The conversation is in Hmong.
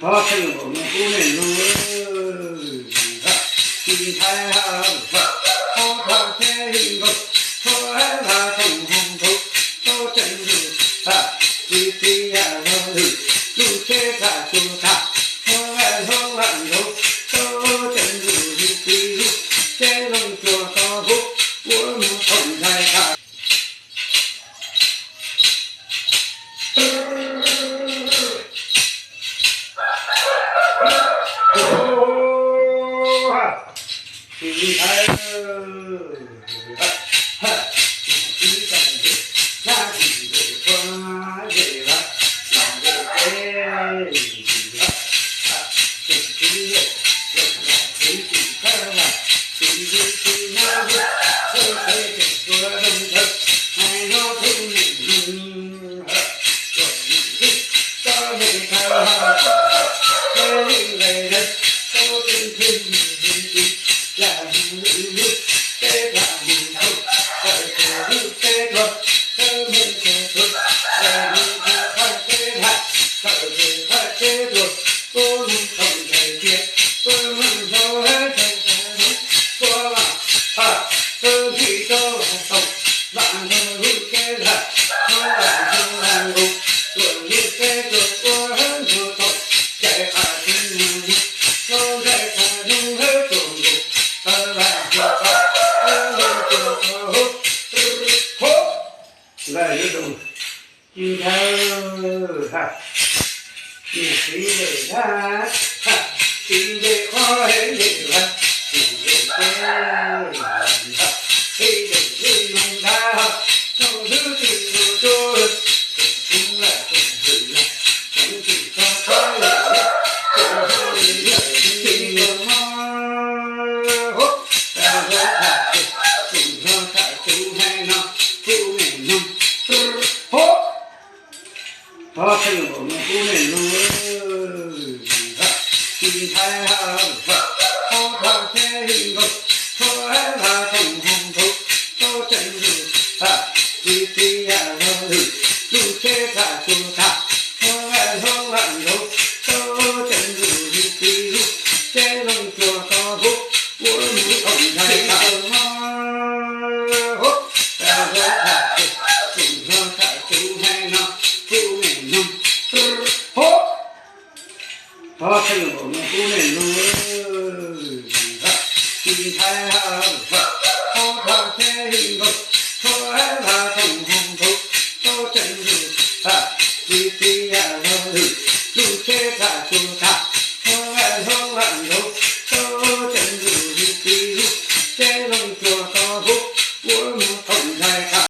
Thov txhawb npaum no kuv me nus, tsis ntshai hab, thov thov teb nkaus, thov hab thov thoom hab nkaus, thov tseem lug, tsis txiv yam lug lwm, lub teb tham tsuas tham, thov hab thov hab nkaus, thov tseem lug lwm txiv lub teb loo tsuas tau huv, ua moog thoom ntxhais tham. Ntxawg, txiv ntxawm, txiv ntxawm, qhov heev heev, txiv ntxawm, txiv ntxawm, txiv ntxawm, txiv ntxawm, thov txhawb npaum no kuv me nus, tsis ntshai hab, thov thov teb nkaus, thov hab thov thoom hab nkaus, thov tseem lug, tsis txiv yam